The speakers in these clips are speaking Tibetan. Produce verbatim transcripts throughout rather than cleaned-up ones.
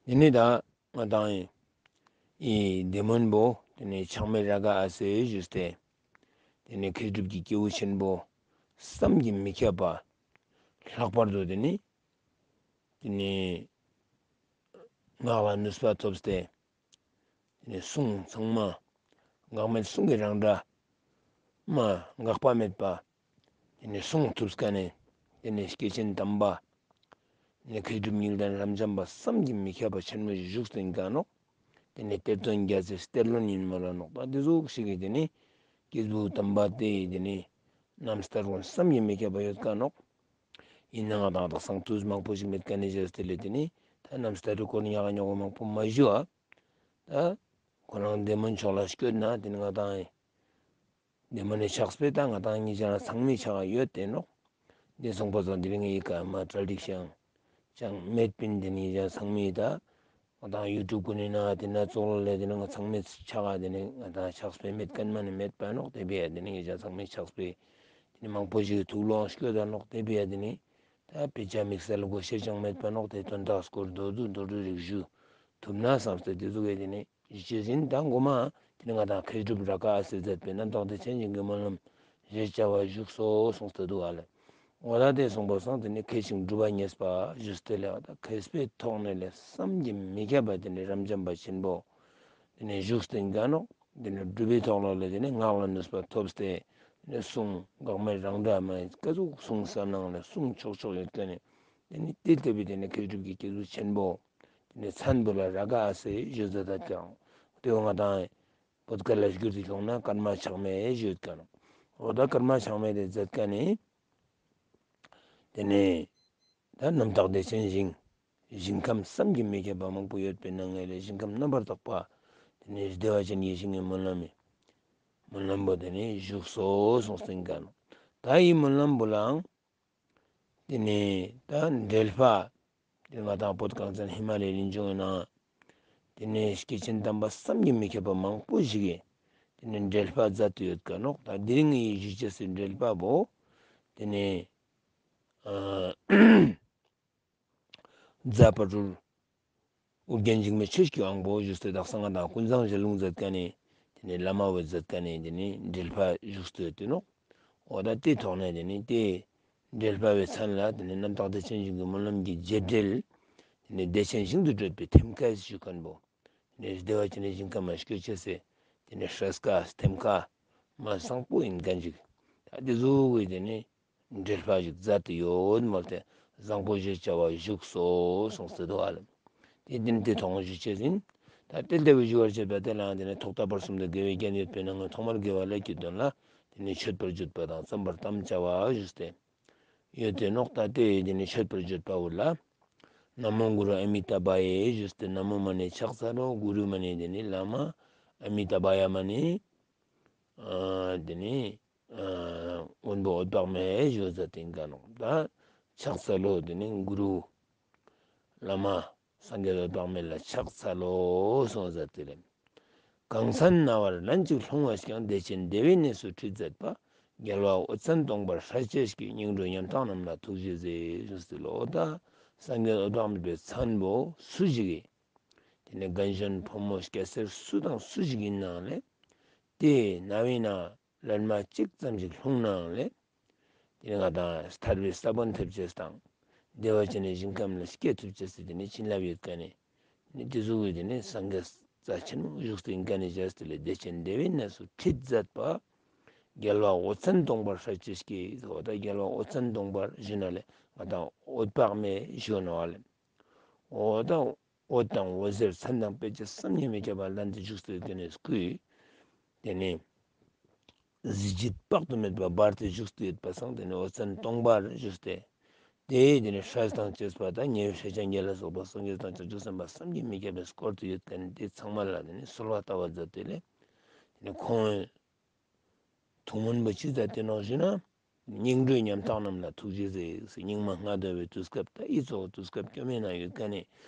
དེ་ནས་ད་ང་དང་ཡི་བདེ་སྨོན་པོ་དེ་ནས་ཆགས་མེད་རཱ་ག་ཨ་སེ་ཞུས་ཏེ། དེ་ནས་མཁས་གྲུབ་ཀྱི་སྐྱེས་བུ་ཆེན་པོ་བསམ་གྱིས་མི་ཁྱབ་པ། ལྷག་པར་དུ་དེ་ནས་དེ་ནས་ངག་ལ་ནུས་པ་ཐོབ་སྟེ། དེ་ནས་གསུང་ཚང་མ་འགག་མེད་གསུང་གི་རང་སྒྲ་མ་འགག་པ་མེད་པ། དེ་ནས་གསུང་ཐུབ་མཁན་ནི་དེ་ནས་སྐྱེས་ཆེན་དམ་པ། དེ་ནས་མཁས་གྲུབ་གཉིས་ལྡན་རབ་འབྱམས་པ་བསམ་གྱིས་མི་ཁྱབ་པ་ཆེན་མོ་ཞིག་བཞུགས་ཟིན་ག་ནོག་དེ་ནས་གཏེར་སྟོན་རྒྱལ་སྲས་གཏེར་བློན་ཡིན་མོལ་ལ་ནོག་ད་དེ་ཟུག་ཞིག་གིས་དེ་ནས་སྐྱེས་བུ་དམ་པ་དེ་ཡི་དེ་ནས་རྣམ་ཐར་ཀུན་བསམ་གྱིས་མི་ཁྱབ་པ་ཡོད་ག་ནོག་ཡིན་ནའང་ང་དང་དག་སང་དུས་མང་པོ་ཞིག་མེད་མཁན་ནི་བྱས་ཏེ་ལས་དེ་ནས་ད་རྣམ་ཐར་སྐོར་ཉག་ཉོག་མང་པོ་མ་ཞུ་ཨ། ད་ཁོ་རང་བདེ་སྨོན་ཕྱོགས་ལ་སྐྱོད་ན་དེ་ནི་ང་དང་ཡིན། བདེ་སྨོན་ནི་ཕྱག་དཔེ་ད་ང་དང་ཉིད་ཅག་ཚང་མའི་ཕྱག་ཡོད་དེ་ནོག་དེ་སོང་པ་སང་དེ་རིང་ངའི་ཀ་མ་གྲ་སྒྲིག་ཤང་ཅང་མེད་པིན། དེ་ནི་ཉིད་ཅག་ཚང་མའི་ད་ང་དང་ཡུ་ཊུབ་ཀུན་ནི་ན་དེ་ན་ཙོག་ལ་ལས་དེ་ནི་ང་ཚང་མའི་ཕྱག་དེ་ནི་ང་དང་ཕྱག་དཔེ་མེད་མཁན་མ་ནི་མེད་པ་ནོག་དེ་བས་དེ་ནི་ཉིད་ཅག་ཚང་མའི་ཕྱག་དཔེ་དེ་ནི་མང་པོ་ཞིག་ཐུགས་ལོངས་སྐྱོད་ད་ནོག་དེ་བས་དེ་ནི་ད་དཔེ་ཆ་དམིགས་བསལ་དགོས་ཤེས་ཅང་མེད་པ་ནོག་དེ་དོན་དག་སྐོར་མདོར་བསྡུས་མདོར་བསྡུས་རིག་ཞུ་ཐུབ་ན་བསམ་སྟེ་དེ་ཟུག་གི་དེ་ནི་ཞུ་ཅེས་ཡིན། ད་མགོ་མ་དེ་ནི་ང་དང་མཁས་གྲུབ་རཱ་ག་ཨ་སེ་མཛད་པའི་རྣམ་དག་བདེ་ཆེན་ཞིང་གི་སྨོན་ལམ་ཞེས་བྱ་བ་བཞུགས་སོ་གསུངས་ཏེ་འདུག་ཨ་ལེ། འོ་ད་དེ་གསུངས་པ་སང་དེ་ནི་མཁས་ཤིང་གྲུབ་པ་བརྙེས་པ་ཞུས་ཏེ་ལེ། འོ་ད་མཁས་པའི་ཐོག་ནས་ལས་བསམ་གྱིས་མི་ཁྱབ་པ་དེ་ནི་རབ་འབྱམས་པ་ཆེན་པོ་དེ་ནི་བཞུགས་ཏེ་ཡིན་ག་ནོག་དེ་ནི་སྒྲུབ་པའི་ཐོག་ལ་ལས་དེ་ནི་ངག་ལ་ནུས་པ་ཐོབ་སྟེ་དེ་ནི་གསུང་འགག་མེད་རང་སྒྲ་མ་ཡིན་སྐད་ཅིག་གསུང་ས་ནང་ལས་གསུང་ཆོག་ཆོག་ཡོད་མཁན་ནི་དེ་ནི་དེ་ལྟ་བུའི་དེ་ནི་མཁས་གྲུབ་ཀྱི་སྐྱེས་བུ་ཆེན་པོ། དེ་ནས་མཚན་བོ་ལ་རཱ་ག་ཨ་སེ་ཞུ་མཛད་ད་ཀྱང་། དེ་བོ་ང་དང་བོད་སྐད་ལ་བསྒྱུར་ཏེ་བྱུང་ན་ཀརྨ་ཆགས་མེད་ཞུ་ཡོད་ཀ་ནོག་འོ་ད་ཀརྨ་ཆགས་མེད་དེ་མཛད་མཁན་ནི། དེ་ནས་ད་རྣམ་དག་བདེ་ཆེན་ཞིང་། ཞིང་ཁམས་བསམ་གྱིས་མི་ཁྱབ་པ་མང་པོ་ཡོད་པའི་ནང་ནས་ལས་ཞིང་ཁམས་རྣམ་པར་དག་པ། དེ་ནས་བདེ་བ་ཅན་གྱི་ཞིང་གི་སྨོན་ལམ་མི། སྨོན་ལམ་པོ་དེ་ནས་བཞུགས་སོ་གསུངས་ཟིན་ཀ་ནོག་ད་ཡི་སྨོན་ལམ་པོ་ལའང་། དེ་ནས་ད་འགྲེལ་པ། དེ་ང་དང་བོད་གངས་ཅན་ཧི་མ་ལའི་རི་ལྗོངས་ནང་། དེ་ནས་སྐྱེས་ཆེན་དམ་པ་བསམ་གྱིས་མི་ཁྱབ་པ་མང་པོ་ཞིག་གིས། དེ་ནས་འགྲེལ་པ་མཛད་དེ་ཡོད་ཀ་ནོག་ད་དེ་རིང་ངས་ཞུ་ཅེས་སི་འགྲེལ་པ་བོ། དེ་ནས། ཨ། རྫ་དཔལ་སྤྲུལ། ཨོ་རྒྱན་འཇིགས་མེད་ཆོས་ཀྱི་དབང་པོ་ཞུས་ཏེ་དག་ས་ང་དང་ཀུན་བཟང་ཞལ་ལུང་མཛད་མཁན་ནི། དེ་ནས་བླ་མ་བོས་མཛད་མཁན་ནི་དེ་ནས་འགྲེལ་པ་བཞུགས་སྟེ་ཡོད་དེ་ནོག་འོ་ད་དེ་ཐོག་ནས་དེ་ནས་དེ་འགྲེལ་པ་བའི་མཚན་ལ་དེ་ནས་རྣམ་དག་བདེ་ཆེན་ཞིང་གི་སྨོན་ལམ་གྱི་རྒྱས་འགྲེལ། དེ་ནས་བདེ་ཆེན་ཞིང་དུ་བགྲོད་པའི་ཐེམ་སྐས་ཞུ་མཁན་པོ། དེ་ནས་བདེ་བ་ཅན་ནི་ཞིང་ཁམས་མ་སྐྱོད་ཅེས་སི། དེ་ནས་སྲས་ཀ་ཐེམ་ཁ། མ་བཟང་པོ་ཡིན་མཁན་ཅིག་ད་དེ་ཟུག་གི་དེ་ནས། འགྲེལ་པ་ཞིག་མཛད་དེ་ཡོད་མོལ་ཏེ་བཟང་པོ་ཞེས་བྱ་བ་བཞུགས་སོ་གསུངས་ཏེ་འདུག་ཨ་ལེ། དེ་དེ་ནི་དེ་ཐོག་མར་ཞུ་ཅེས་ཡིན། ད་དེ་ལྟ་བུའི་ཞུ་བར་བྱེད་པ་དེ་ལའང་དེ་ནི་ཐོག་མཐའ་བར་གསུམ་དུ་དགེ་བའི་རྒྱན་ཡོད་པའི་ནང་ནས་ཐོག་མར་དགེ་བ་ཀླད་ཀྱི་དོན་ལ་དེ་ནི་མཆོད་པར་བརྗོད་པ་དང་བརྩམ་པར་དམ་བཅའ་བ་ཞུས་ཏེ་ཡོད་དེ་ནོག་ད་དེ་དེ་ནི་མཆོད་པར་བརྗོད་པ་འོ་ལ། ན་མོ་གུ་རུ་ཨ་མི་ཏཱ་བྷ་ཡེ་ཞུས་ཏེ་ན་མོ་མ་ནི་ཕྱག་འཚལ་ལོ། གུ་རུ་མ་ནི་དེ་ནི་བླ་མ། ཨ་མི་ཏཱ་བྷ་ཡ་མ་ནི། ཨ། དེ་ནི། ཨ། མགོན་པོ་འོད་དཔག་མེད་ཞུ་ས་དེ་ཡིན་ཀ་ནོག་ད་ཕྱག་འཚལ་ལོ། དེ་ནི་གུ་རུ། བླ་མ། སངས་རྒྱས་འོད་དཔག་མེད་ལ་ཕྱག་འཚལ་ལོ་གསུངས་ས་དེ་རེད། གང་མཚན་རྣ་བར་ལན་གཅིག་ལྷུང་བ་ཀྱང་། བདེ་ཆེན་བདེ་བའི་གནས་སུ་ཁྲིད་མཛད་པ། རྒྱལ་བ་ཨོ་རྩལ་སྟོང་པར་ཧྲལ་བཅས་ཀྱིས། སྙིང་འགྲོའི་ཉམ་ཐག་རྣམས་ལ་ཐུགས་རྗེས་གཟིགས་ཞུས་ཏེ་ལོ། ད་སངས་རྒྱས་འོད་དཔག་མེད་པའི་མཚན་པོ་སུ་ཞིག་གིས། དེ་ནས་རྒན་གཞོན་ཕོ་མོ་སྐྱ་སེར་སུ་དང་སུ་ཞིག་ཡིན་ནའང་ལས། དེའི་རྣ་བའི་ནང་ལན་མ་གཅིག་ཙམ་ཞིག་ལྷུང་ནའང་ལས། དེ་ནས་ང་དང་ཐར་པའི་ས་བོན་ཐེབས་ཅེས་དང་། བདེ་བ་ཅན་ནི་ཞིང་ཁམས་ལ་སྐྱེ་ཐུབ་ཅེས་སི་དེ་ནི་བྱིན་རླབས་ཡོད་མཁན་ནི། ནི་དེ་ཟུག་གི་དེ་ནི་སངས་རྒྱས་རྩ་ཆེན་མོ་བཞུགས་ཏེ་ཡིན་མཁན་ནི་བྱས་ཏེ་ལས་བདེ་ཆེན་བདེ་བའི་གནས་སུ་ཁྲིད་མཛད་པ། རྒྱལ་བ་ཨོ་རྩལ་སྟོང་པར་ཧྲལ་བཅས་ཀྱིས་ཟེར་བ་ད་རྒྱལ་བ་ཨོ་རྩལ་སྟོང་པར་ཞུ་ན་ལས་ང་དང་འོད་དཔག་མེད་ཞུ་ནོག་ཨ་ལེ། འོ་ད། འོད་དང་འོད་ཟེར་མཚན་དང་དཔེ་བྱད་བསམ་གྱིས་མི་ཁྱབ་པ་ལྡན་ཏེ་བཞུགས་སུ་ཡོད་མཁན་ནི་སྐུ། དེ་ནི། གཟི་བརྗིད་དཔག་ཏུ་མེད་པ་སྦར་ཏེ་བཞུགས་སུ་ཡོད་པ་སང་དེ་ནི་འོད་མཚན་སྟོང་པར་བཞུགས་ཏེ། དེ་དེ་ནི་སྲས་དང་བཅས་པ་དང་ཉེ་བའི་སྲས་ཆེན་བརྒྱད་ལ་སོགས་པ་སངས་རྒྱས་དང་བྱང་ཆུབ་སེམས་དཔའ་བསམ་གྱིས་མི་ཁྱབ་པས་བསྐོར་ཏེ་ཡོད་མཁན་དེ་ཚང་མ་ལ་དེ་ནི་གསོལ་བ་བཏབ་པ་མཛད་དེ་ལས། དེ་ནི་ཁོང་། ཐུགས་སྨོན་པོ་ཅི་མཛད་དེ་ནོག་ཞུ་ན། སྙིགས་འགྲོའི་ཉམ་ཐག་རྣམས་ལ་ཐུགས་རྗེས་གཟིགས། སྙིགས་མ་ལྔ་བདོ་བའི་དུས་སྐབས་ད་ཨི་ཙོགས་དུས་སྐབས་སྐྱོ་མའི་ནང་ཡོད་མཁན་ནི་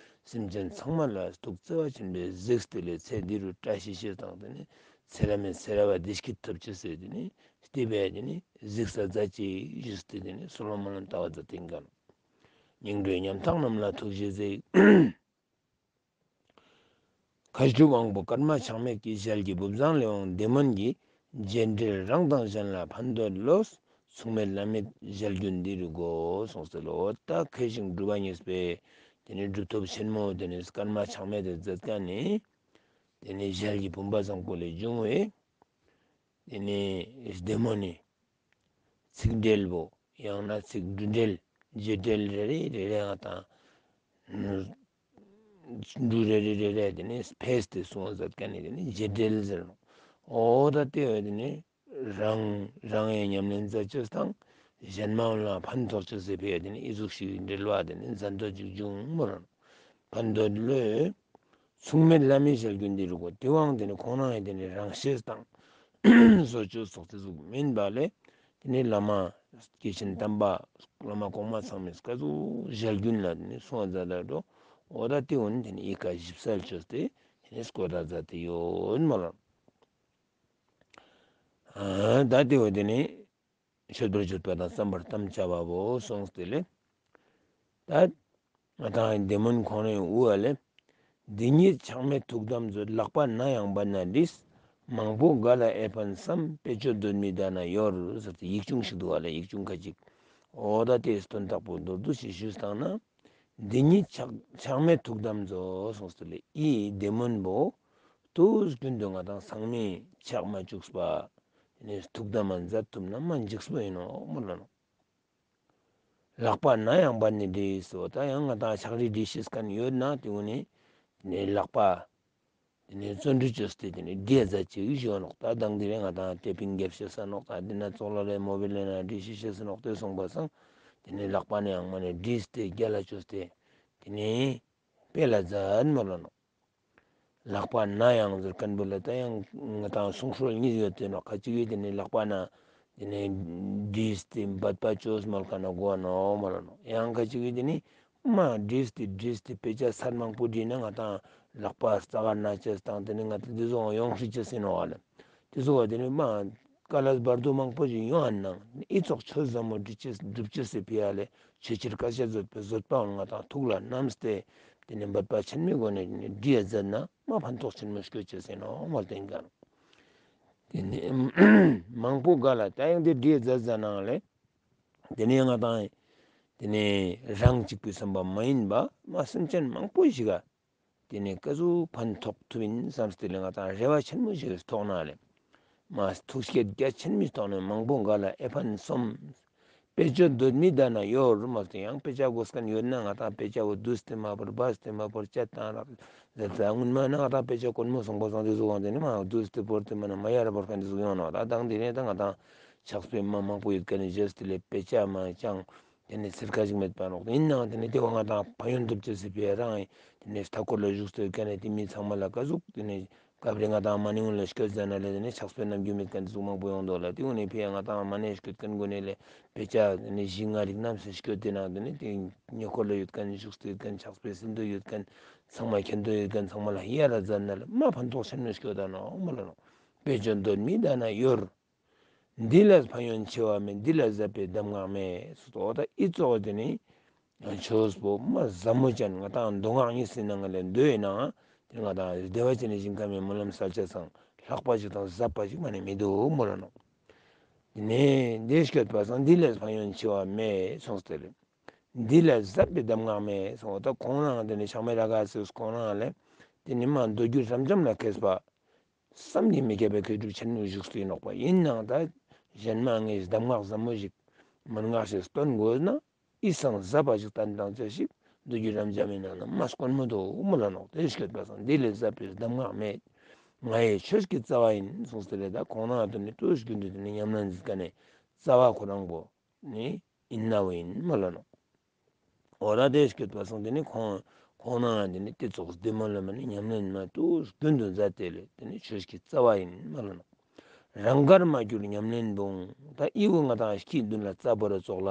སེམས་ཅན་ཚང་མ་ལ་ཐུགས་བརྩེ་བ་ཆེན་པོས་གཟིགས་ཏེ་ལས་ཚེ་འདི་རུ་བཀྲ་ཤིས་ཤིས་དང་དེ་ནི་ཚེ་རབས་ནས་ཚེ་རབས་བདེ་སྐྱིད་ཐོབ་ཅེས་སི་དེ་ནི་སྟེ་བས་དེ་ནི་གཟིགས་ས་མཛད་ཅིག་ཞུས་ཏེ་དེ་ནི་གསོལ་བ་སྨོན་ལམ་བཏབ་པ་མཛད་དེ་ཡིན་ག་ནོག་སྙིགས་འགྲོའི་ཉམ་ཐག་རྣམས་ལ་ཐུགས་རྗེས་གཟིགས། མཁའ་སྤྱོད་དབང་པོ་ཀརྨ་ཆགས་མེད་ཀྱི་ཞལ་གྱི་སྦུབས་བཟང་ལས་འོངས་བདེ་སྨོན་གྱི། རྗེས་འབྲེལ་རང་དང་གཞན་ལ་ཕན་འདོད་བློས། མཚུངས་མེད་བླ་མེད་ཞལ་རྒྱུན་འདི་རུ་དགོས། གསུངས་ཏེ་ལོ། ད་མཁས་ཤིང་གྲུབ་པ་བརྙེས་པའི་དེ་ནི་གྲུབ་ཐོབ་ཆེན་མོ་དེ་ནི་ཀརྨ་ཆགས་མེད་དེ་མཛད་མཁན་ནི་དེ་ནི་ཞལ་གྱི་བུམ་པ་བཟང་པོ་ལས་བྱུང་བའི་དེ་ནི་བདེ་སྨོན་ནི། ཚིག་འབྲེལ་བོ། ཡང་ན་ཚིག་འབྲུ་འབྲེལ། རྗེས་འབྲེལ་རེ་རེ་རེ་རེ་ང་དང་། འབྲུ་རེ་རེ་རེ་རེ་དེ་ནི་ཕེས་ཏེ་གསུང་བ་མཛད་མཁན་ནི་དེ་ནི་རྗེས་འབྲེལ་ཟེར་ནོ། འོ་ད་དེ་བས་དེ་ནི་རང་རང་ཡང་ཉམས་ལེན་མཛད་ཅེས་དང་གཞན་མ་ལ་ཕན་ཐོགས་ཅེས་ཟེར་ཕེ་དེ་ནི་ཨི་ཟུག་ཞིག་འབྲེལ་བ་དེ་ནི་མཛད་འདོད་ཅིག་འབྱུང་མོ་རང་། ཕན་འདོད་བློས། མཚུངས་མེད་བླ་མའི་ཞལ་རྒྱུན་འདི་རུ་གོ། དེ་དབང་དེ་ནི་ཁོང་རང་ཡང་དེ་ནི་རང་ཤེས་དང་། བཟོ་བཅོས་སོགས་དེ་ཟུག་མིན་པ་ལས། དེ་ནི་བླ་མ་སྐྱེས་ཆེན་དམ་པ། བླ་མ་གོང་མ་ཚང་མས་སྐལ་ཟུག་ཞལ་རྒྱུན་ལ་དེ་ནི་གསུང་བ་མཛད་ད་འགྲོ། འོ་ད་དེ་འོ་ནི་དེ་ནི་ཡི་ག་ཞིབ་གསལ་བཅོས་ཏེ་དེ་ནི་སྐོར་ད་མཛད་དེ་ཡོད་མ་ལ། ཨ་ད་དེ་འོ་དེ་ནི། མཆོད་པར་བརྗོད་པ་དང་བརྩམ་པར་དམ་བཅའ་བའོ་གསུངས་ཏེ་ལས། ད་ང་དང་བདེ་སྨོན་ཁོང་རའི་དབུ་བ་ལས། འདི་ཉིད་ཆགས་མེད་ཐུགས་དམ་མཛོད། ལག་པ་ན་ཡང་བར་ན་བྲིས། མང་པོ་འགའ་ལ་ཨེ་ཕན་བསམ། དཔེ་བརྗོད་གདོད་མའི་བརྡ་ན་གཡོར་ཟེར་ཏེ་ཡིག་ཆུང་ཞིག་འདུག་བ་ལས་ཡིག་ཆུང་ཁ་ཅིག་འོ་ད་དེ་དོན་དག་པོ་མདོར་བསྡུས་ཤིག་ཞུས་བཏང་ན། འདི་ཉིད་ཆགས་ཆགས་མེད་ཐུགས་དམ་མཛོད་གསུངས་ཏེ་ལས་ཨི་བདེ་སྨོན་པོ། དུས་རྒྱུན་དུ་ང་དང་ཚང་མས་ཆགས་མ་བཅུག་པ། དེ་ནས་ཐུགས་དམ་མཛད་ཐུབ་ན་མ་འཇིགས་པོ་ཡིན་ནོ་མོ་ལ་ནོ། ལག་པ་ན་ཡང་བར་ནས་བྲིས་སོ། ད་ཡང་ང་དང་ཕྱག་བྲིས་བྲིས་ཤེས་མཁན་ཡོད་ན་དེ་འུ་ནས་དེ་ནས་ལག་པ་དེ་ནས་བརྩོན་འགྲུས་བཅོས་ཏེ་དེ་ནས་བྲིས་ཟ་ཅིག་ཞུ་ནོག་ད་དང་དེ་རིང་ང་དང་ཏེ་པིང་རྒྱབ་ཤེས་ས་ནོག་ད་དེ་ན་ཙོག་ལ་ལས་མོ་བི་ལ་ན་བྲིས་ཤེས་ཤེས་ས་ནོག་དེ་སོང་པ་སང་དེ་ནས་ལག་པ་ན་ཡང་མ་ནས་བྲིས་ཏེ་རྒྱ་ལ་བཅོས་ཏེ་དེ་ནས་དཔེ་ལ་མཛད་མོ་ལ་ནོག་ལག་པ་ན་ཡང་ཟེར་མཁན་པོ་ལ་ད་ཡང་ང་དང་གསུང་སྲོལ་གཉིས་ཡོད་དེ་ནོ། ཁ་ཅིག་ཡོད་དེ་ནི་ལག་པ་ན་དེ་ནི་བྲིས་ཏེ་འབད་པ་བཅོས་མ་ལ་ཁ་ན་གོ་ནོ་མ་ལ་ནོ། ཡང་ཁ་ཅིག་ཡོད་དེ་ནི་མ་བྲིས་ཏེ་བྲིས་ཏེ་དཔེ་ཆ་ཚར་མང་པོ་བྲིས་ན་ང་དང་ལག་པ་རྩ་བ་ན་ཅེས་དང་དེ་ནི་ང་དང་དེ་ཚོ་ཡོང་སྲིད་ཅེས་ཡིན་ནོ་བ་ལ། དེ་ཚོ་བ་དེ་ནི་མ་དཀའ་ལས་བར་དོ་མང་པོ་ཞིག་ཡོང་ཨ་ནང་ཨི་ཙོག་ཆོས་ཟབ་མོ་སྒྲུབ་ཅེས་སྒྲུབ་ཅེས་སི་ཕི་ཡ་ལས་ཆོས་ཕྱིར་བཀའ་བཤད་བཟོད་པའི་བཟོད་པའང་ང་དང་ཐུགས་ལ་བསྣམས་ཏེ་དེ་ནི་འབད་པ་ཆེན་མོའི་སྒོ་ནས་དེ་ནི་བྲིས་ཡ་མཛད་ན་མ་ཕན་ཐོགས་ཆེན་མོ་སྐྱོད་ཅེས་ཡིན་ནོ་མ་བསྟན་ག་ནོ། དེ་ནི་མང་པོ་འགའ་ལ་ད་ཡང་དེ་བྲིས་ཡ་མཛད་ནང་ལས་དེ་ནི་ང་དང་དེ་ནི་རང་གཅིག་པུའི་བསམ་པ་མ་ཡིན་པ་མ་སེམས་ཅན་མང་པོ་ཞིག་ག་དེ་ནས་སྐལ་ཟུག་ཕན་ཐོགས་ཐུབ་ཡིན་བསམ་སྟེ་ལས་ང་དང་རེ་བ་ཆེན་མོ་ཞིག་ཐོག་ན་ལས། མ་ཐུགས་བསྐྱེད་རྒྱ་ཆེན་མོའི་ཐོག་ནས་མང་པོ་འགའ་ལ་ཨེ་ཕན་སོམས། དཔེ་བརྗོད་གདོད་མའི་བརྡ་ན་གཡོར་མ་སྟེ་ཡང་དཔེ་ཆ་དགོས་མཁན་ཡོད་ན་ང་དང་དཔེ་ཆ་བོ་བསྡུས་ཏེ་མ་བོར་སྦས་ཏེ་མ་བོར་བཅད་དང་རག་ལས་ད་སྔོན་མ་ན་ང་དང་དཔེ་ཆ་དཀོན་མོ་སོང་པོ་སོང་དེ་ཟུག་བང་དེ་ནི་མ་བསྡུས་ཏེ་བོར་ཏེ་མ་ན་མ་ཡར་བོར་མཁན་དེ་ཟུག་ཡོང་ནོ། ད་དང་དེ་ནས་ད་ང་དང་ཕྱག་དཔེ་མ་མང་པོ་ཡོད་མཁན་ནི་བརྗེས་ཏེ་ལས་དཔེ་ཆ་མ་ཅང་། དེ་ནས་ཚིར་ཁ་ཞིག་མེད་པ་ནོག་ཡིན་ནའང་དེ་ནས་དེ་བ་ང་དང་ཕན་ཡོན་ཐོབ་ཅེས་སི་ཕི་རང་ཡིན། དེ་ནས་མཐའ་འཁོར་ལ་བཞུགས་སའི་སྐད་ནས་དེ་མི་ཚང་མ་ལ་ཀ་ཟུག་དེ་ནས་སྐབས་རེ་ང་དང་མ་ནི་སྔོན་ལ་སྐྱོད་ཟ་ན་ལས་དེ་ནས་ཕྱག་དཔེ་རྣམ་འགྱུར་མེད་མཁན་དེ་ཟུག་མང་པོ་ཡོང་འདུག་ལ། དེ་འོ་ནས་ཕི་ཡ་ང་དང་མ་ནས་སྐྱོད་མཁན་དགོས་ནས་ལས་དཔེ་ཆ་དེ་ནས་བཞི་ལྔ་རིགས་རྣམས་སུ་སྐྱོད་དེ་ནང་དེ་ནས་དེ་ཉེ་འཁོར་ལ་ཡོད་མཁན་བཞུགས་སའི་མཁན་ཕྱག་དཔེ་སྲིད་དུ་ཡོད་མཁན་ཚང་མ་མཁྱེན་དུ་ཡོད་མཁན་ཚང་མ་ལ་ཡ་ར་ཟ་ན་ལས་མ་ཕན་ཐོགས་ཆེན་མོ་སྐྱོད་ད་ནོ་མ་ལ་ནོ། དཔེ་བརྗོད་གདོད་མའི་བརྡ་ན་གཡོར། འདི་ལས་ཕན་ཡོན་ཆེ་བ་མེད། འདི་ལས་ཟབ་པའི་གདམས་ངག་མེད། སོ་ད་ཨི་ཙོགས་དེ་ནི་ཆོས་པོ་མ་ཟབ་མོ་ཅན་ང་དང་མདོ་སྔགས་གཉིས་སི་ནང་ལས་འདོད་ཡིན་ནའང་དེ་ང་དང་བདེ་བ་ཅན་ནི་ཞིང་ཁམས་མའི་སྨོན་ལམ་གསལ་བྱེད་སང་ལྷག་པ་ཞིག་དང་ཟབ་པ་ཞིག་མ་ནི་མི་འདུག་མོ་ལ་ནོ། དེ་ནས་འདི་སྐྱོད་པ་སང་འདི་ལས་ཕན་ཡོན་ཆེ་བ་མེད་གསུངས་ཏེ་རེད། འདི་ལས་ཟབ་པའི་གདམས་ངག་མེད་གསུངས། ད་ཁོང་རང་དེ་ནི་ཆགས་མེད་ར་ག་སི་ཁོང་རང་ལས་དེ་ནི་མ་མདོ་རྒྱུད་རབ་འབྱམས་ལ་མཁས་པ། བསམ་གྱིས་མི་ཁྱབ་པའི་མཁས་གྲུབ་ཆེན་མོའི་བཞུགས་སུ་ཡིན་ནོག་པ། ཡིན་ནའང་ད་གཞན་མ་ངས་གདམས་ངག་ཟབ་མོ་ཞིག་མན་ངག་ཞིག་སྟོན་དགོས་ན་ཨི་སང་ཟབ་པ་ཞིག་བསྟན་དང་བཅས་ཤིག་མདོ་རྒྱུད་རབ་འབྱམས་མའི་ནང་ན་མ་དཀོན་མོ་དོ་མོ་ལ་ནོག་དེ་སྐྱོད་པ་སང་འདི་ལས་ཟབ་པའི་གདམས་ངག་མེད། ང་ཡི་ཆོས་ཀྱི་རྩ་བ་ཡིན་གསུངས་ཏེ་རེད། ད་ཁོང་རང་དུ་ནི་ཏུས་རྒྱུན་དུ་དེ་ནི་ཉམས་ལེན་མཛད་མཁན་ནི་རྩ་བ་ཁོ་རང་པོ་ནི་ཡིན་ནའོ་ཡིན་མོ་ལ་ནོག་འོ་ད་དེ་སྐྱོད་པ་སང་དེ་ནི་ཁོང་ཁོང་ན་དེ་ནི་དེ་ཙོགས་བདེ་མོ་ལ་མ་ནི་ཉམས་ལེན་མ་ཏུས་རྒྱུན་དུ་མཛད་དེ་ལས་དེ་ནི་ཆོས་ཀྱི་རྩ་བ་ཡིན་མ་ལ་ནོ། རང་དགར་མ་གྱུར་ཉམས་ལེན་འབུང་། ད་ཨི་བོ་ང་དང་སྐྱིད་མདུན་ལ་རྩ་བོ་ར་ཙོགས་ལ་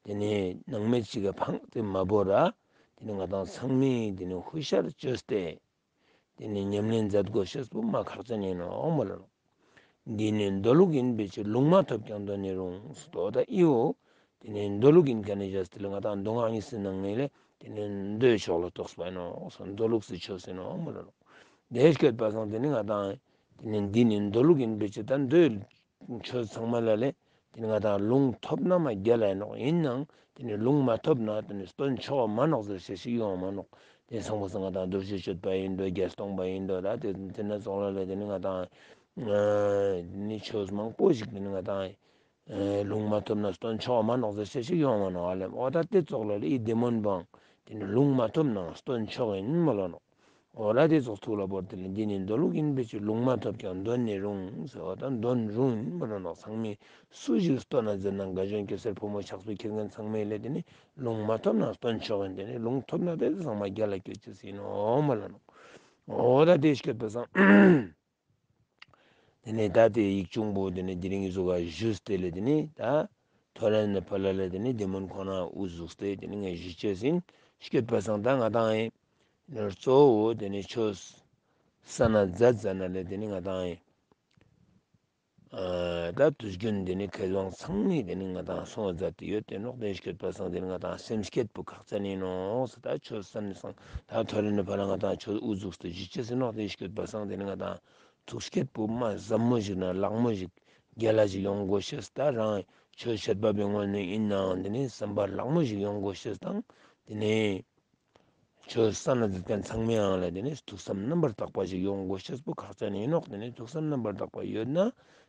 དེ་ནི་ནང་མེད་ཅིག་ག་ཕངས་ཏེ་མ་བོ་ར་དེ་ནི་ང་དང་ཚང་མས་དེ་ནི་ཧུ་ཤར་བཅོས་ཏེ། དེ་ནི་ཉམས་ལེན་མཛད་དགོས་ཤེས་པོ་མ་ཁག་ཅན་ཡིན་ནོ་མོ་ལ་ནོ། འདི་ནི་མདོ་ལུགས་ཡིན་པའི་ཕྱིར། ལུང་མ་ཐོབ་ཀྱང་མདོ་ནི་རུང་། སོ་ད་ཨི་བོ་དེ་ནི་མདོ་ལུགས་ཡིན་མཁན་ནི་བཞག་སྟེ་ལ་ང་དང་མདོ་སྔགས་གཉིས་སི་ནང་ནས་ལས་དེ་ནི་མདོའི་ཕྱོགས་ལ་གཏོགས་པ་ཡིན་ནོ། སོ་མདོ་ལུགས་སི་ཆོས་ཡིན་ནོ་མོ་ལ་ནོ། དེ་སྐད་པ་སང་དེ་ནི་ང་དང་དེ་ནི་འདི་ནི་མདོ་ལུགས་ཡིན་པའི་ཕྱིར། ད་མདོའི་ཆོས་ཚང་མ་ལ་ལས་དེ་ནི་ང་དང་ལུང་ཐོབ་ན་མ་རྒྱལ་ལ་ཡིན་ནོག། ཡིན་ནའང་དེ་ནི་ལུང་མ་ཐོབ་ན་དེ་ནི་སྟོན་ཆོག་མ་ནོག་ཟེར་བཤད་ཞིག་ཡོང་མ་ནོག། དེ་ཚང་མ་སང་ང་དང་རྡོ་རྗེ་གཅོད་པ་ཡིན་འགྲོ། བརྒྱད་སྟོང་པ་ཡིན་འགྲོ། ད་དེ་དེ་ན་ཚོགས་ལ་ལས་དེ་ནི་ང་དང་ནི་ཆོས་མང་པོ་ཞིག་དེ་ནི་ང་དང་ལུང་མ་ཐོབ་ན་སྟོན་ཆོག་མ་ནོག་ཟེར་བཤད་ཞིག་ཡོང་མ་ནོག་ཨ་ལེ། འོ་ད་དེ་ཚོགས་ལ་ལས་ཨི་དེ་མོན་བང་དེ་ནི་ལུང་མ་ཐོབ་ན་སྟོན་ཆོག་ཡིན་མ་ལོ་ནོག། འོ་ར་དེ་ཚོགས་ཐུགས་ལ་བོར་ཏེ་ལ་འདི་ནི་མདོ་ལུགས་ཡིན་པའི་ཕྱིར། ལུང་མ་ཐོབ་ཀྱང་འདོན་ནི་རུང་ཟེར་བ་དང་འདོན་རུང་ཡིན་མ་ལོ་ནོག། ཚང་མས་སུ་ཞིག་སྟོན་ན་ཟེར་ན་དགའ་སྐྱོན་སྐྱེ་སར་ཕོ་མོ་ཆགས་པའི་ཁྱེར་མཁན་ཚང་མས་ལས་དེ་ནི་ལུང་མ་ཐོབ་ན་སྟོན་ཆོག་ཡིན། དེ་ནི་ལུང་ཐོབ་ན་དེ་ཚང་མ་རྒྱལ་ལ་སྐྱོད་ཅེས་ཡིན་ནོག་མ་ལོ་ནོག། འོ་ད་དེ་སྐྱོད་པ་སང་དེ་ནས་ད་དེ་ཡིག་ཆུང་པོ་དེ་ནས་དེ་རིང་གི་བཟོ་ག་ཞུས་ཏེ་ལས་དེ་ནས་ད་ཐོ་རེ་ནས་ཕ་ལ་ལས་དེ་ནས་དེ་མོན་ཁོ་ན་དབུ་བཟུགས་ཏེ་དེ་ནས་ངས་ཞུ་ཆེས་ཡིན། སྐྱོད་པ་སང་ད་ང་དང་ཡིན་ནོར་གཙོ་བོ་དེ་ནས་ཆོས་ས་ན་མཛད་མཛད་ན་ལས་དེ་ནས་ང་དང་ཡིན། ད་དུས་རྒྱུན་དེ་ནས་མཁས་དབང་ཚང་མས་དེ་ནས་ང་དང་གསུང་བ་མཛད་དེ་ཡོད་དེ་ནོག། དེ་སྐྱོད་པ་སང་དེ་ནས་ང་དང་སེམས་བསྐྱེད་པོ་ཁག་ཅན་ཡིན་ནོག་ཟེར། ད་ཆོས་བསམ་ནས་སང་ད་ཐོ་རེ་ནས་ཕ་ལ་ང་དང་ཆོས་དབུ་བཟུགས་ཏེ་ཞུ་ཆེས་ཡིན་ནོག། དེ་སྐྱོད་པ་སང་དེ་ནས་ང་དང་ཐུགས་བསྐྱེད་པོ་མ་ཟབ་མོ་ཞིག་ན་ལྷག་མོ་ཞིག་རྒྱལ་ལ་ཞིག་ཡོང་དགོས་ཤེས། ད་རང་ཆོས་བྱེད་པ་པའི་ངོས་ནས་ཡིན་ནའང་དེ་ནས་བསམ་པ་ལྷག་མོ་ཞིག་ཡོང་དགོས་ཤེས་དང་དེ་ནས་ཆོས་ས་ན་མཛད་མཁན་ཚང་མའང་ལ་དེ་ནས་ཐུགས་བསམ་རྣམ་པར་དག་པ་ཞིག་ཡོང་དགོས་ཤེས་པོ་ཁག་ཅན་ཡིན་ནོག། དེ་ནས་ཐུགས་བསམ་རྣམ་པར་དག་པ་ཡོད་ན་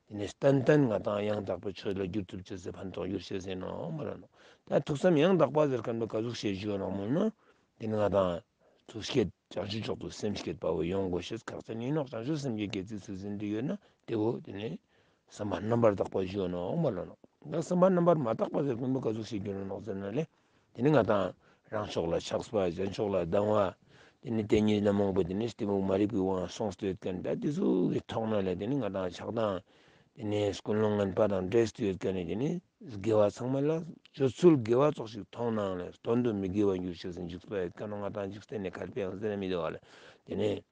དེ་ནས་ཏན་ཏན་ང་དང་ཡང་དག་པའི་ཆོས་ལ་འགྱུར་ཐུབ་ཅེས་སི་ཕན་ཐོགས་འགྱུར་ཤེས་ཡིན་ནོག་མ་ལ་ནོག། ད་ཐུགས་བསམ་ཡང་དག་པ་ཟེར་མཁན་པོ་ག་ཟུག་ཤེས་ཞུ་ནོག་མོ་ན། དེ་ནི་ང་དང་ཐུགས་བསྐྱེད་བྱང་ཆུབ་མཆོག་ཏུ་སེམས་བསྐྱེད་པ་བོ་ཡོང་དགོས་ཤེས་ཁག་ཅན་ཡིན་ནོག། བྱང་ཆུབ་སེམས་བསྐྱེད་སྐྱེད་ཚུལ་ཚུལ་འཛིན་དུ་ཡོད་ན་དེ་བོ་དེ་ནི་བསམ་པ་རྣམ་པར་དག་པ་ཞུ་ནོག་མ་ལོ་ནོག། ད་བསམ་པ་རྣམ་པར་མ་དག་པ་ཟེར་མཁན་པོ་ག་ཟུག་ཤེས་རྒྱུ་ནོག་ཟེར་ན་ལས། དེ་ནི་ང་དང་རང་ཕྱོགས་ལ་ཆགས་པ། གཞན་ཕྱོགས་ལ་སྡང་བ། དེ་ནི་དེ་ཉིད་ན་མང་པོ་དེ་ནི་གཏི་མུག་མ་རིག་པའི་དབང་སོང་སྟེ་ཡོད་མཁན་ད་དེ་ཚོ་གི་ཐོག་ན་ལས་དེ་ནི་ང་དང་ཆགས་སྡང་། དེ་ནས་ཀུན་སློང་ངན་པ་དང་འདྲེས་ཏེ་ཡོད་མཁན་ནི་དེ་ནི་དགེ་བ་ཚང་མ་ལ་སྤྱོད་ཚུལ་དགེ་བ་ཙོགས་ཤིག་མཐོང་ནའང་ལས་དོན་དུ་མི་དགེ་བ་འགྱུར་ཤེས་སུ་འཇུག་པ་ཡོད་མཁན་ནོ། ང་དང་འཇིག་རྟེན་ནས་ཁར་པའང་ཟེར་མི་འདུག་བ་ལས། དེ་ནས་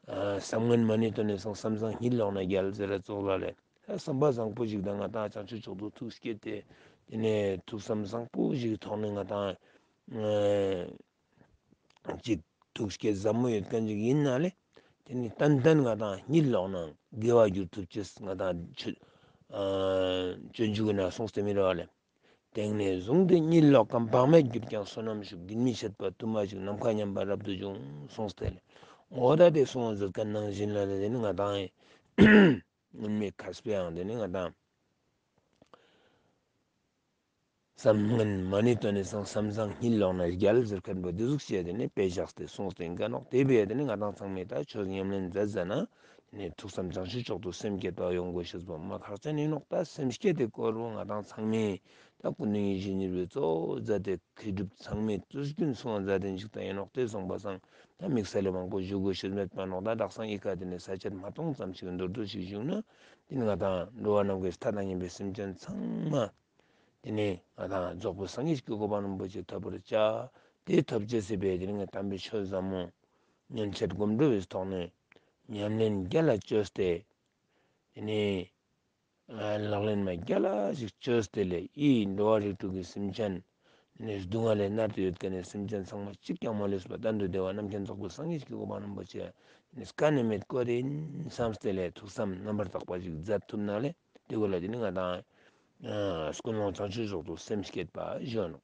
བསམ་ངན་མ་ཎི་བཏོན་ནས་སང་བསམ་བཟང་གཉིད་ལོག་ན་རྒྱལ་ཟེར་ར་ཙོགས་ལ་ལས། བསམ་པ་བཟང་པོ་ཞིག་དང་ང་དང་བྱང་ཆུབ་མཆོག་ཏུ་ཐུགས་བསྐྱེད་དེ། དེ་ནས་ཐུགས་བསམ་བཟང་པོ་ཞིག་ཐོག་ནས་ང་དང་ཅིག་ཐུགས་བསྐྱེད་ཟབ་མོ་ཡོད་མཁན་ཅིག་ཡིན་ན་ལས། དེ་ནི་ཏན་ཏན་ང་དང་གཉིད་ལོག་ནའང་དགེ་བ་འགྱུར་ཐུབ་ཅེས་ང་དང་ཆོས་སྤྱོད་འཇུག་ན་གསུངས་ཏེ་མི་རེད་བ་ལས། དེང་ནས་བཟུང་སྟེ་གཉིད་ལོག་གམ། བག་མེད་གྱུར་ཀྱང་བསོད་ནམས་ཤུགས། རྒྱུན་མི་འཆད་པ་དུ་མ་ཞིག། ནམ་མཁའ་མཉམ་པར་རབ་ཏུ་འབྱུང་གསུངས་ཏེ་ལས། འོ་ད་དེ་གསུངས་མཛད་མཁན་ནང་བཞིན་ལ་ལས་དེ་ནི་ང་དང་སྔོན་མའི་མཁས་པའང་དེ་ནི་ང་དང་བསམ་ངན་མ་ཎི་བཏོན་ནས་སང་བསམ་བཟང་གཉིད་ལོག་ན་རྒྱལ་ཟེར་མཁན་པོ་འདི་ཟུག་བཤད་དེ་ནི་དཔེ་བཞག་སྟེ་གསུངས་ཏེ་འགའ་ནོག། དེ་བས་དེ་ནི་ང་དང་ཚང་མས་ད་ཆོས་ཉམས་ལེན་མཛད་ཟ་ན་དེ་ནི་ཐུགས་བསམ་བྱང་ཆུབ་མཆོག་ཏུ་སེམས་བསྐྱེད་པ་ཡོང་དགོས་ཤེས་པོ་མ་ཁག་ཅན་ཡིན་ནོག། ད་སེམས་བསྐྱེད་དེ་སྐོར་བོ་ང་དང་ཚང་མས་ད་སྐུ་མདུན་ཡིད་བཞིན་གཉེར་པའི་གཙོ་བོ་མཛད་དེ་མཁས་གྲུབ་ཚང་མས་དུས་རྒྱུན་གསུང་བ་མཛད་དེ་འཇིག་རྟེན་ཡིན་ནོག། དེ་སོང་པ་སང་ད་དམིགས་བསལ་ལས་མང་པོ་ཞུ་དགོས་ཤེས་མེད་པ་ནོག། ད་དག་སང་ཨི་ཁ་དེ་ནི་ས་བཅད་མ་སྟོང་ཙམ་ཞིག་མདོར་བསྡུས་ཤིག་ཞུས་ན་དེ་ནི་ང་དང་འགྲོ་བ་རྣམས་ཀྱི་མཐའ་དང་མཉམ་པའི་སེམས་ཅན་ཚང་མ། དེ་ནས་ང་དང་རྫོགས་པའི་སངས་རྒྱས་ཀྱི་གོ་འཕང་རིན་པོ་ཆེ་ཐོབ་པར་བྱ། དེ་ཐོབ་ཅེས་སི་ཕིའ་དེ་ནི་ང་དམ་པའི་ཆོས་ཟབ་མོ་ཉན་བྱེད་སྒོམ་སྒྲུབ་པའི་ཐོག་ནས་ཉམས་ལེན་རྒྱ་ལ་བཅོས་ཏེ། དེ་ནས་ལག་ལེན་མ་རྒྱ་ལ་ཞིག་བཅོས་ཏེ་ལས་ཨི་འགྲོ་བ་རིགས་དྲུག་གི་སེམས་ཅན། དེ་ནས་སྡུག་བསྔལ་ལས་མནར་ཏེ་ཡོད་མཁན་ནི་སེམས་ཅན་ཚང་མ་གཅིག་ཀྱང་མ་ལུས་པ་གཏན་དུ་བདེ་བ་རྣམ་མཁྱེན་རྫོགས་པའི་སངས་རྒྱས་ཀྱི་གོ་འཕང་རིན་པོ་ཆེ་དེ་ནས་བཀའ་ནས་མེད་བཀོད་དེ་ཡིན་བསམས་ཏེ་ལས་ཐུགས་བསམ་རྣམ་པར་དག་པ་ཞིག་མཛད་ཐུབ་ན་ལས་དེ་གོ་ལ་དེ་ནི་ང་དང་ཀུན་སློང་བྱང་ཆུབ་མཆོག་ཏུ་སེམས་བསྐྱེད་པ་ཞུ་ནོག།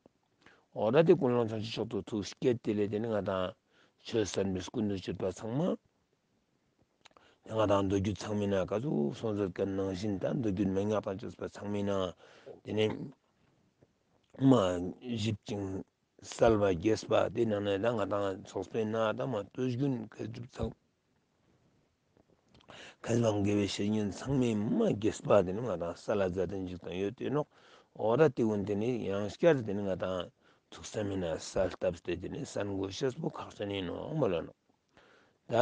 འོ་ད་དེ་ཀུན་སློང་བྱང་ཆུབ་མཆོག་ཏུ་ཐུགས་བསྐྱེད་དེ་ལས་དེ་ནི་ང་དང་ཆོས་བསམ་པའི་ཀུན་ཏུ་སྤྱོད་པ་ཚང་མ། དེ་ང་དང་མདོ་རྒྱུད་ཚང་མའི་ནང་ག་ཚོད་གསུངས་མཛད་མཁན་ནང་བཞིན་ད་མདོ་རྒྱུད་མན་ངག་དང་བཅས་པ་ཚང་མའི་ནང་དེ་ནི་མ་ཞིབ་ཅིང་གསལ་བ་རྒྱས་པ་དེ་ནང་ནས་ད་ང་དང་ཚོགས་པའི་ནང་ད་མ་ལྟོས་རྒྱུན་མཁས་གྲུབ་ཚང་མཁས་དབང་དགེ་བའི་བཤེས་གཉེན་ཚང་མས་མ་རྒྱས་པ་དེ་ནི་ང་དང་ས་ལ་མཛད་དེ་འཇིག་དང་ཡོད་དེ་ནོག། འོ་ད་དེ་ཀུན་དེ་ནི་ཡང་བསྐྱར་དེ་ནི་ང་དང་ཐུགས་བསམ་མི་ན་གསལ་བཏབ་སྟེ་དེ་ནི་གསན་དགོས་ཤེས་པོ་ཁག་ཅན་ཡིན་ནོག་མ་ལོ་ནོག། ད་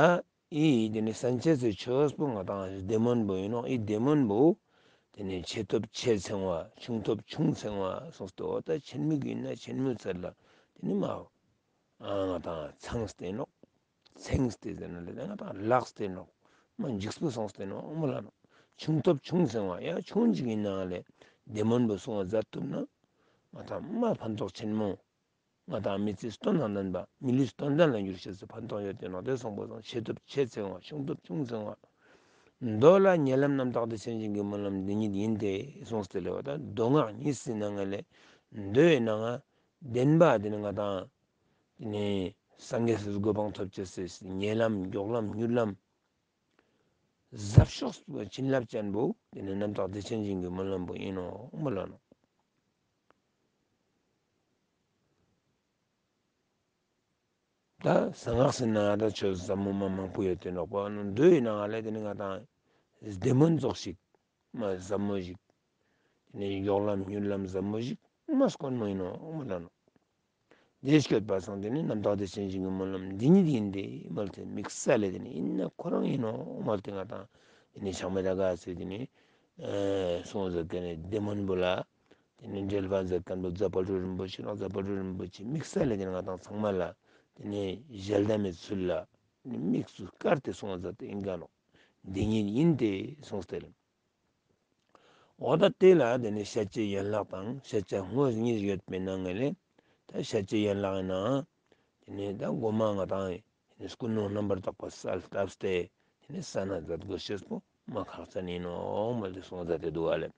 ཨི་དེ་ནི་སན་ཆེ་སི་ཆོས་པོ་ང་དང་བདེ་སྨོན་པོ་ཡིན་ནོག། ཨི་བདེ་སྨོན་པོ་དེ་ནི་ཆེ་ཐོབ་ཆེ་ཚང་བ། ཆུང་ཐོབ་ཆུང་ཚང་བ་སོང་སྟེ་འོ་ད་ཆེན་མོ་གི་ཡིན་ན་ཆེན་མོའི་ཚད་ལ་དེ་ནི་མ་ང་དང་ཚང་སྟེ་ནོག། ཚེངས་ཏེ་ཟེར་ན་ལས་ང་དང་ལགས་ཏེ་ནོག། མ་འཇིགས་པོ་སོང་སྟེ་ནོག་མོ་ལ་ནོག། ཆུང་ཐོབ་ཆུང་ཟེར་བ་ཡ་ཆུང་ཅིག་ཡིན་ནའང་ལས་བདེ་སྨོན་པོ་སོང་བ་མཛད་ཐུབ་ན་ང་དང་མ་ཕན་ཐོགས་ཆེན་མོ། ང་དང་མི་ཚེ་སྟོང་དང་ལྡན་པ། མི་ལུས་དོན་ལྡན་ལ་འགྱུར་ཞེས་སུ་ཕན་ཐོགས་ཡོད་དེ་ནོ། དེ་གསུངས་པ་སང་། ཆེ་ཐོབ་ཆེ་ཚེ་བ། ཆུང་ཐོབ་ཆུང་ཚེ་བ། མདོ་ལ། ཉེ་ལམ་རྣམ་དག་བདེ་ཆེན་ཞིང་གི་སྨོན་ལམ་འདི་ཉིད་ཡིན་ཏེ་གསུངས་ཏེ་ལེ་བ། ད་མདོ་སྔགས་གཉིས་སི་ནང་ལས་མདོའི་ནང་བདེན་པ་དེ་ནི་ང་དང་དེ་ནི་སངས་རྒྱས་སུ་གོ་འཕང་ཐོབ་ཅེས་སི་ཉེ་ལམ་མགྱོགས་ལམ་མྱུར་ལམ་ཟབ་ཤོས་བྱིན་རླབས་ཅན་པོ་དེ་ནི་རྣམ་དག་བདེ་ཆེན་ཞིང་གི་སྨོན་ལམ་པོ་ཡིན་ནོ་མོལ་ལ་ནོ། ད་གསང་སྔགས་སི་ནང་ད་ཆོས་ཟབ་མོ་མ་མང་པོ་ཡོད་དེ་ནོ། ཁོ་ནི་མདོའི་ནང་ལས་དེ་ནི་ང་དང་བདེ་སྨོན་ཙོགས་ཤིག་མ་ཟབ་མོ་ཞིག་དེ་ནི་མགྱོགས་ལམ་མྱུར་ལམ་ཟབ་མོ་ཞིག་མ་དཀོན་མོ་ཡིན་ནོ་མོལ་ལ་ནོ། དེ་སྐྱོད་པ་སང་དེ་ནི་རྣམ་དག་བདེ་ཆེན་ཞིང་གི་སྨོན་ལམ་འདི་ཉིད་ཡིན་ཏེ་མོལ་ཏེ། དམིགས་བསལ་ལས་དེ་ནི་ཡིན་ན་ཁོ་རང་ཡིན་ནོ་མོལ་ཏེ། ང་དང་དེ་ནི་ཆགས་མེད་ད་ག་ཟེར་དེ་ནི་གསུངས་ཟེར་དེ་ནི་བདེ་སྨོན་པོ་ལ། དེ་ནི་འགྲེལ་པ་མཛད་མཁན་པོ་རྫ་དཔལ་སྤྲུལ་རིན་པོ་ཆེ་ནོ། རྫ་དཔལ་སྤྲུལ་རིན་པོ་ཆེ་དམིགས་བསལ་ལས་དེ་ནི་ང་དང་ཚང་མ་ལ་དེ་ནི་ཞལ་གདམས་མའི་ཚུལ་ལ་དེ་ནི་དམིགས་སུ་བཀར་ཏེ་གསུངས་མཛད་དེ་ཡིན་ག་ནོ། འདི་ཉིད་ཡིན་ཏེ་གསུངས་ཏེ་ལེ། འོ་ད་དེ་ལ་དེ་ནི་བཤད་བྱའི་ཡན་ལག་དང་བཤད་བྱ་དངོས་གཉིས་ཡོད་པའི་ནང་ལས། ད་བཤད་བྱའི་ཡན་ལག་ཡིན་ན་དེ་ནི་ད་མགོ་མ་ང་དང་དེ་ནི་ཀུན་སློང་རྣམ་པར་དག་པ་གསལ་བཏབ་སྟེ་དེ་ནི་ས་ན་མཛད་དགོས་ཤེས་པོ་མ་ཁག་ཅན་ཡིན་ནོ་མོལ་ཏེ་གསུངས་མཛད་དེ་འདུག་བ་ལེ།